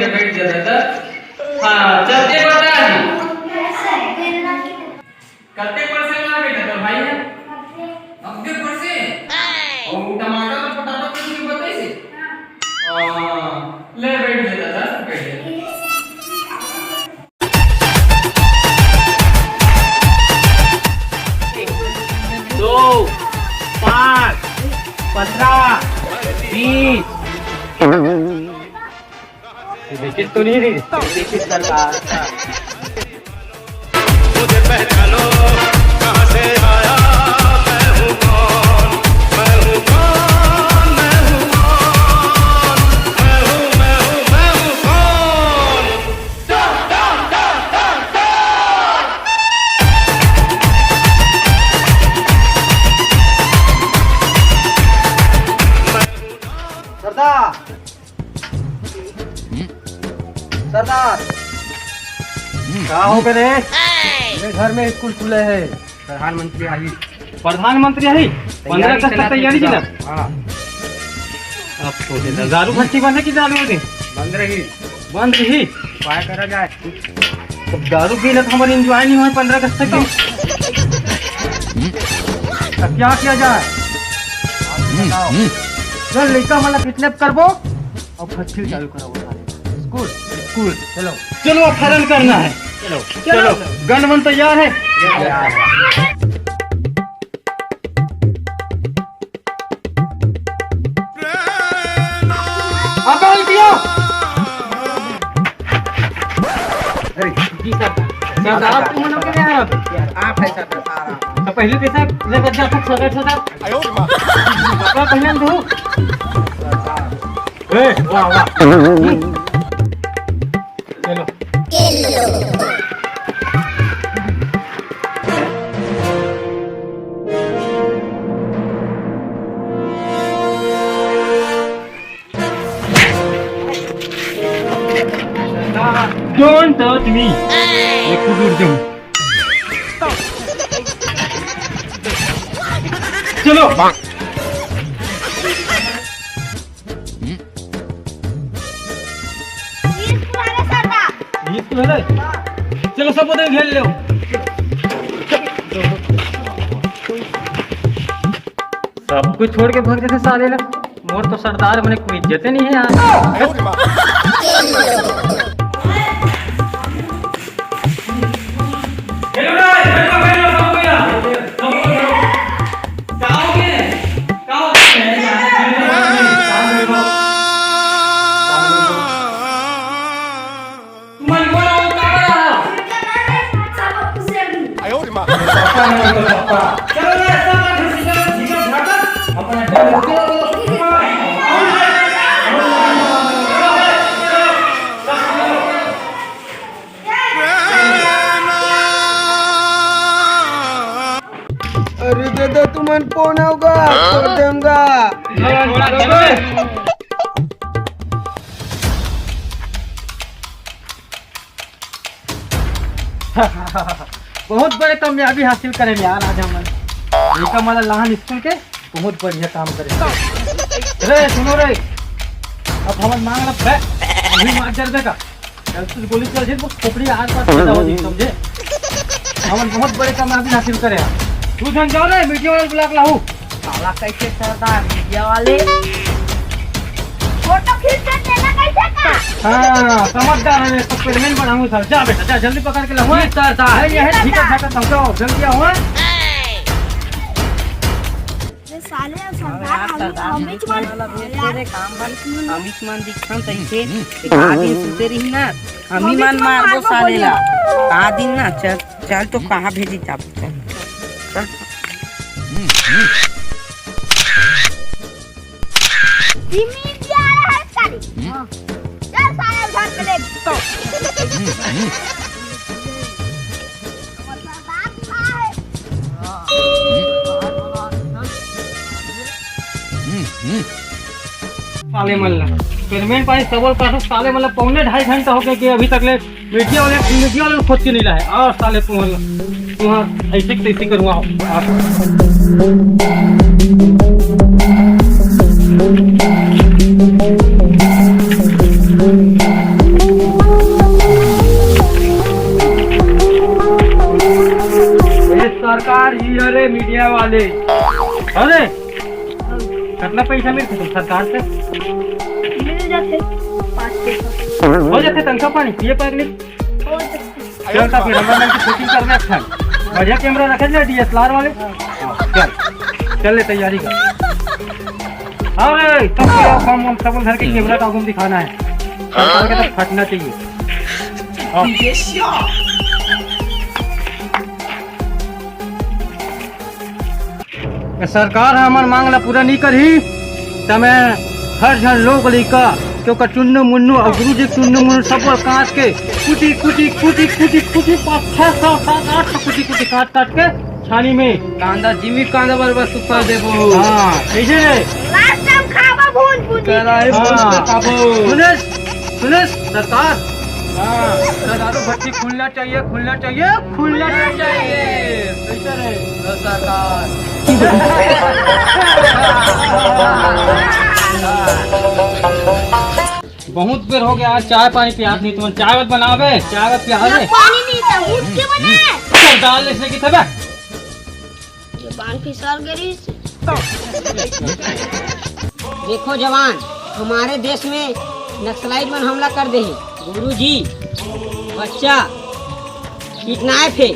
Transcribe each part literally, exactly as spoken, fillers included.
बैठ जा दादा। हाँ, चल, ये बता अभी। कते percent ला बेटा तोर भाई हे? नब्बे percent? अउ टमाटर अउ potato के भी बताइस हे? हाँ, ले बैठ जा दादा, बैठ जा। दो, पाँच, पन्द्रह, बीस। देखिस तो नहीं रही? देखिस सरकार। मुझे पहचानो, कहाँ से आया, मैं हूँ कौन, मैं हूँ कौन, मैं हूँ कौन, मैं हूँ, मैं हूँ, मैं हूँ कौन? सरदार, सरदार, का हो गे रे? मेरे घर में स्कूल खुले हे, प्रधानमंत्री आही। प्रधानमंत्री आही? पन्द्रह अगस्त तक तैयारी चला। हाँ। अब तो दे दे। दारू भट्टी बंद हे कि चालू हे? बंद रही। बंद रही? उपाय करा जाए। तो दारू पी ले तो हमर enjoy नहीं होय पन्द्रह अगस्त तक। तो क्या किया जाए? आप बताओ। चल, लइका मन ला kidnap करबो अउ भट्टी चालू करबो साले। स्कूल, स्कूल, चलो। चलो, अपहरण करना है। चलो, चलो। गन वन तैयार है? अबे, उल्टिया। अरे, जी सर। सरदार, तुम लोग के यहाँ आप है सरदार, सारा। तो पहले कैसा लेकर जा सकते सरदार, सरदार? कपड़ा पहन दो। ए, वाह, वाह। चलो। Don't touch me. ये कुकुर तुम। चलो। बीस को है ना? चलो, सब उधर घेर लो। सब कुछ छोड़ के भाग जाते साले लोग। मोर तो सरदार बने कोई इज्जत ही नहीं है यार। अरे दादा, तुमन कोन होगा? छोड़ देंगा। बहुत बड़े कामयाबी हासिल करे यार आज हमन। लइका मन ला लहान स्कूल के बहुत बढ़िया काम करे। रे सुनो रे, अब हमन मांग ला बे, अभी मार जर देगा। चल तू गोली चल जे, वो खोपड़ी आस पास पैदा हो जी, समझे? हमन बहुत बड़े कामयाबी हासिल करे। तू झन जाओ रे, मीडिया वाले बुला के लाहू। साला कैसे सरदार मीडिया वाले? फोटो खींच के देना कैसे का? हाँ, समझदार है, तो पेमेंट बढ़ाऊँ सर। जा बेटा, जा, जल्दी पकड़ के लाऊँ। जी सरदार। नहीं, ये है, ठीक है, ठीक है, समझो, जल्दी आओ, हाँ। ये साले सरदार, हम सरदार, अमित मान वाला भेज दे रे, काम बन। अमित मान दिखान तैसे, एक आदमी सुते रही ना, हम ही मान मारबो साले ला। का दिन ना, चल, चल तो कहाँ भेजी जाब, चल, चल। जिमी इंडिया वाला है साले। हाँ। चल साले उधर के ले। तो। साले मन ला पेमेंट पानी सबल पासो। साले मन ला पौने ढाई घंटा हो गए कि अभी तक ले मीडिया वाले, मीडिया वाले खोज के नहीं लाए। और साले तुमन, तुमन ऐसे कैसे करूँगा आप? सरकार ही, अरे मीडिया वाले, अरे कतना पैसा मिलथे तुम सरकार से? मिल जाथे पाँच छः सौ। हो जाथे तनखा पानी, पिए पानी? हो जाथे। चल, तो फिर हमर मन के shooting करबे एक ठन। बढ़िया camera रखे ले, D S L R वाले। हाँ, चल, चल ले तैयारी कर। अरे, सब काम वाम सब घर के camera का गुम दिखाना है। सरकार के तो फटना चाहिए। हाँ। सरकार ह हमर मांग ला पूरा नइ करही, त मैं हर झन लोग लइका के ओकर चुन्नू मुन्नू अउ गुरुजी के चुन्नू मुन्नू सबो काट के कुटी कुटी कुटी कुटी कुटी पाँच छह सात आठ कुटी कुटी काट काट के छानी में कांदा, जिमी कांदा बरबर सुखा देबो। हाँ, कैसे रे? Last time खाबो भून भून। कराए हाँ। भून के खाबो। सुनेश, सुनेश, सरकार। हाँ, दारू भट्टी खुलना चाहिए, खुलना चाहिए, खुलना चाहिए। कैसे रे? सरकार। बहुत बेर हो गया, आज चाय पानी पियात नहीं, तुमन चाय वत बनावे, चाय वत पियावे। पानी नहीं था, उठ के बनाए। चल, डाल इसने की थबे। जबान फिसल गई। देखो जवान, हमारे देश में नक्सलाइट मन हमला कर दे हे। गुरुजी, बच्चा किडनैप हे,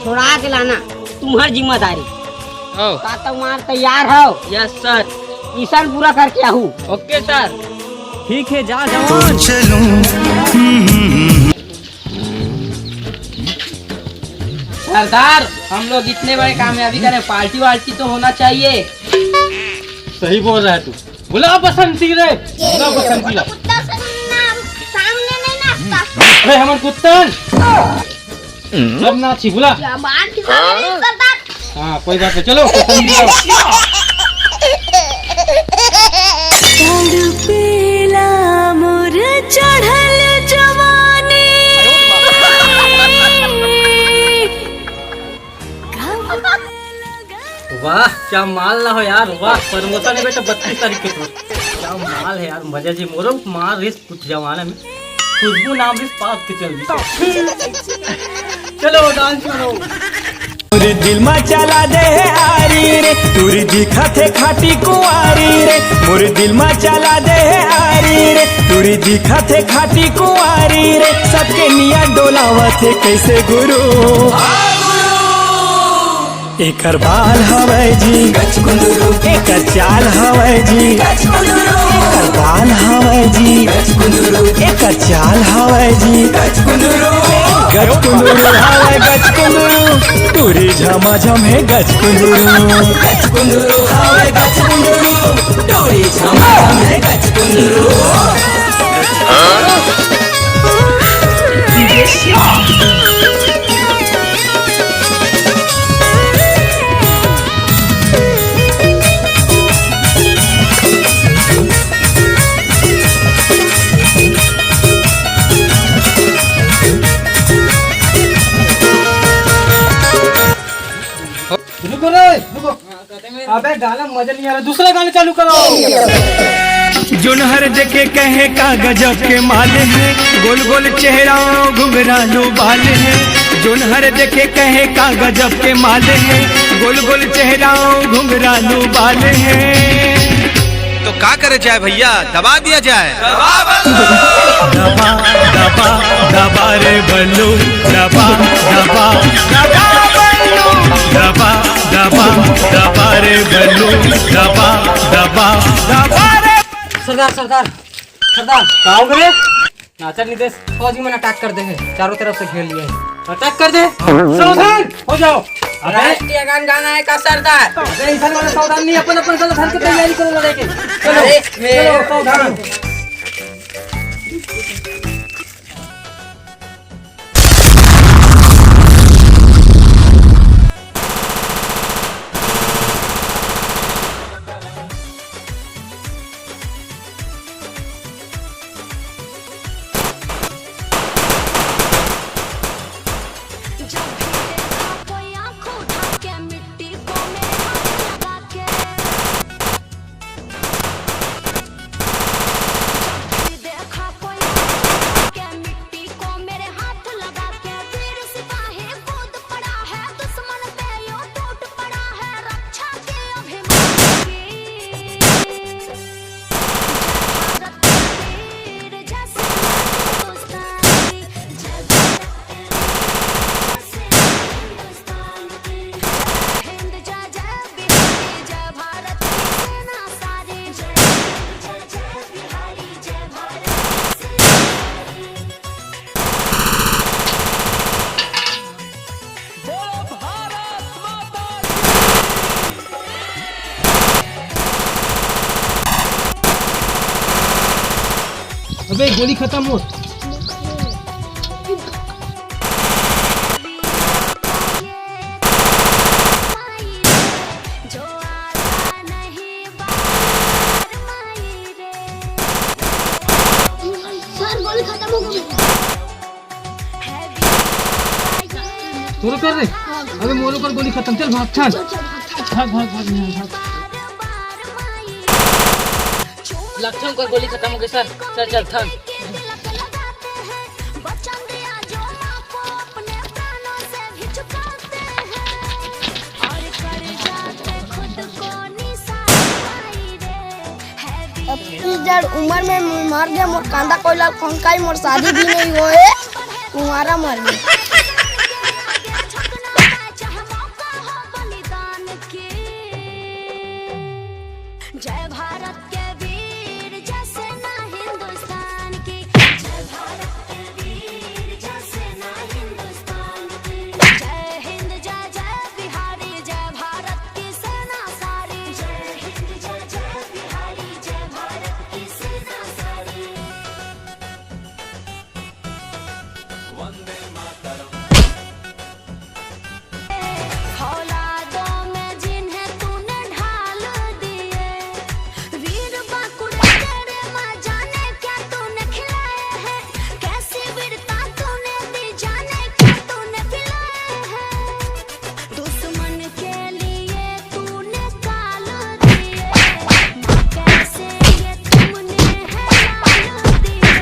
छोड़ा के लाना तुम्हार जिम्मेदारी। ओ। का तुम्हार तैयार हो? Yes sir। मिशन पूरा करके आहू। OK sir। ठीक है, जा जवान। तो चलूं। सरदार, हम लोग इतने बड़े कामयाबी करें, पार्टी वार्टी तो होना चाहिए। सही बोल रहा है तू। बुला बसंती रे, बुला बसंती ला। कुत्ता से ना, सामने नहीं नाचता। अरे हमर कुत्ता। सब नाची, बुला। जबान की सामने नहीं करता। हाँ, कोई बात नहीं, चलो, बसंती लाओ। तड़पेला मोर चढ़ल जवानी। वाह, क्या माल ना हो यार, वाह, promotion है बेटा बत्तीस तारीख के तो। क्या माल है यार, मजा जी, मोरो मार रिस कुछ जमाने में। खुशबू नाम भी पाप के चल दी। चलो, dance करो। मोर दिल मा चला दे हे आरी रे, टूरी दिखत हे खाटी कुंवारी रे। मोर दिल मा चला दे हे आरी रे, टूरी दिखत हे खाटी कुंवारी रे। सबके निया डोलावत हे कैसे गुरु। एकर बाल हवय जी, एकर चाल हवय जी, एकर बाल हवय जी, एकर चाल हवय जी। गचकुंदरू हवय गचकुंदरू, टूरी झमाझम हे गचकुंदरू। गचकुंदरू हवय गचकुंदरू, टूरी झमाझम हे गचकुंदरू। रुको रे, रुको। अबे गाना मजा नहीं आ रहा, दूसरा गाना चालू करो। जोनहर देखे कहे का गजब के माल है, गोल गोल चेहरा घुंघरालू बाल है। जोनहर देखे कहे का गजब के माल है, गोल गोल चेहरा घुंघरालू बाल है। तो का करे जाए भैया, दबा दिया जाए। दबा, दबा, दबा रे बल्लू, दबा, दबा, दबा बल्लू, दबा, दबा, दबा रे बल्लू, दबा, दबा, दबा रे। सरदार, सरदार, सरदार, का हो गए? नाचर नितेश, फौजी मन attack कर दे हे, चारों तरफ से घेर लिया है। Attack कर दे, सावधान हो जाओ। अबे राष्ट्रीय गान गाना है का सरदार? अबे इंसान वाला सावधान नहीं, अपन, अपन सावधान की तैयारी करो लड़ाई के। चलो, अरे, चलो, सावधान। गोली खतम होत। सर, गोली खतम हो गई। तोरो कर रे। अबे मोरो कर गोली खतम। चल भाग, चल। भाग, भाग, भाग, भाग। लक्षण कर गोली खतम हो गई सर। चल, चल, थान। अब इस जड़ उम्र में मर गया मोर कांदा कोई लाल खंकाई, मोर शादी भी नहीं होए, कुंवारा मर गया। जय भारत के वीर, जय सेना हिंदुस्तान की। जय भारत के वीर, जय सेना हिंदुस्तान की। जय हिंद, जय जय बिहारी, जय भारत की सेना सारी। जय हिंद, जय जय बिहारी, जय भारत की सेना सारी। वंदे मातरम। औलादों में जिन्हें तूने ढाल दिए, वीर बांकुड़े तेरे माँ जाने क्या तूने खिलाए हैं, कैसी वीरता तूने दी जाने क्या तूने पिलाए हैं। दुश्मन के लिए तूने काल दिए, माँ कैसे ये तुमने है लाल दिए।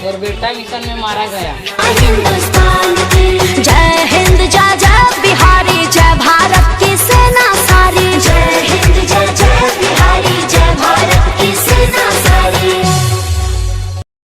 और बेटा मिशन में मारा गया। हिंदुस्तान की जय हिंद, जय जय बिहारी, जय भारत की सेना सारी। जय हिंद, जय जय बिहारी, जय भारत की सेना सारी।